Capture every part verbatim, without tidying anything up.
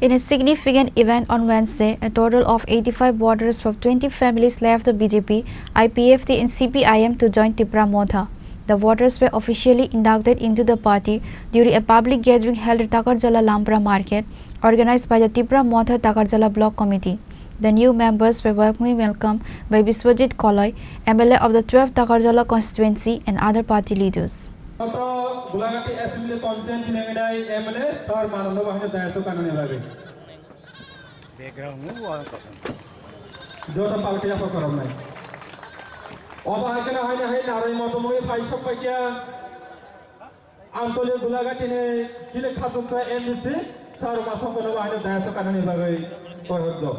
In a significant event on Wednesday, a total of eighty-five voters from twenty families left the B J P, I P F T and C P I M to join Tipra Motha. The voters were officially inducted into the party during a public gathering held at Takarjala Lampra Market, organized by the Tipra Motha Takarjala Block Committee. The new members were warmly welcomed by Biswajit Koloi, M L A of the twelfth Takarjala constituency, and other party leaders. Sotro Gulagati Assembly Constituency ni M L A Sir Mananno Bahino Dayasuk Kanani Bagwi. Background mu wal kosong. Joto palke apa koromnai. Oba haikena haina hai naroi motomoi phai sok paikya. Antoli Gulagati ni chini khachuksa M D C Sir Masongko no bahino Dayasuk Kanani Bagwi koi hojjo.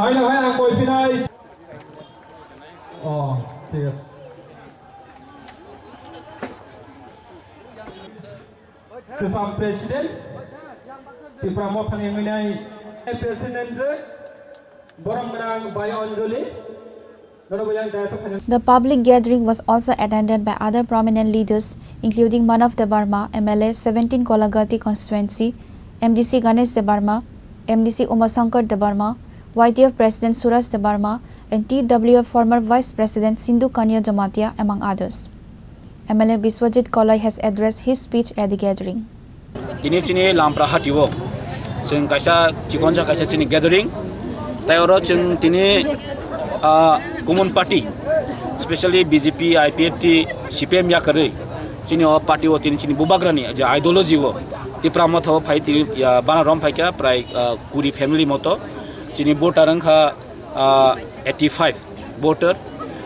Haina hai ang koi phinai. Oh, thik ase. Kwcham President, Tipra Mothani wngwi nai President je, Borom Gwnang Bai Anjali, nono bo yang dayasa phainak. The public gathering was also attended by other prominent leaders, including Manav Debbarma, M L A seventeen Golagati constituency, M D C Ganesh Debbarma, M D C Umashankar Debbarma, Y T F President Suraj Debbarma, and T W F former Vice President Sindhu Kanya Jamatia, among others. M L A Biswajit Koloi has addressed his speech at the gathering. Tini chini Lampra hatio chwng kaisa chikonsa kaisa chini gathering, tai oro chwng tini, ah, common party, specially B J P, I P F T, C P M yakarwi chini o party o tini chini bubagrani je ideology o Tipra Motha o phai tini, ya, bana rom phaikha prai, ah, kuri family moto chini voter wngkha ah, eighty five voter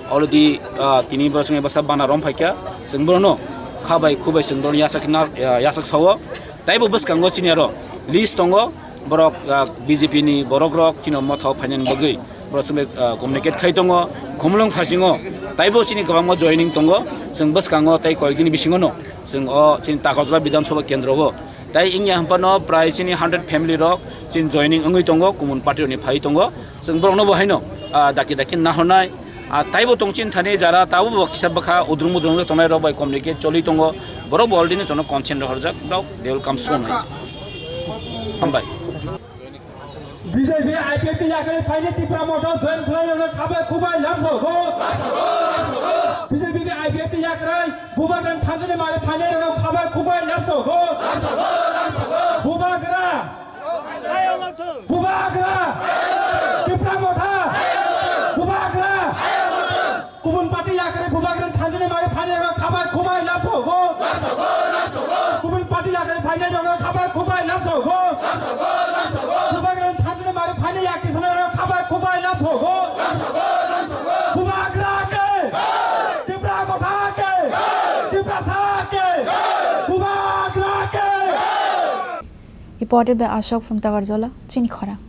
already, ah, tini borok chwng bwsa bana rom phaikha, chwng borokno kha bai khu bai chwng borokno yachak na, ah, yachak sao. Taibo bwskango chini aro list tongo, borok, ah, B J P ni borok rok chini Motha o phainani bagwi borok chwng bai, ah, communicate khai tongo, khumulwng phasingo taibo chini kwbangma joining tongo, chwng bwskango tei koyekdini bisingono chwng o chini Takarjala Bidhan Sabha Kendro o tai wngya hwnphano prai chini hundred family rok chini joining wngwi tongo, common party rokni phai tongo. Chwng borokno bo haino, ah, daki daki nahornai, ah, taibo tong chini thani jara tabo bo kisa bwkha udrung mudrung tongnai rok bai communicate choli tongo. Borok bo already no jono consent rok horjak, borok they will come soon hai. Hambai. B J P I P F T yakarwi phainai Tipra Motha join khlai rokno khabai khubai lamsogo. B J P I P F T yakarwi Bubagrani thanjani mari phainai rokno khabai khubai lamsogo. Bubagra. Bubagra! Tipra Motha! Bubagra! Kubun party yakarwi Bubagrani thanjani mari phainai rokno khabai khubai lamsogo. Kubun party yakarwi phainai rokno khabai khubai lamsogo. Bubagrani thanjani mari phainai yakti sanai rokno khabai khubai lamsogo. Bubagra ke! Tipra Motha ke! Tiprasa ke! Bubagra ke! Reported by Ashok from Takarjala, Chini Khorang.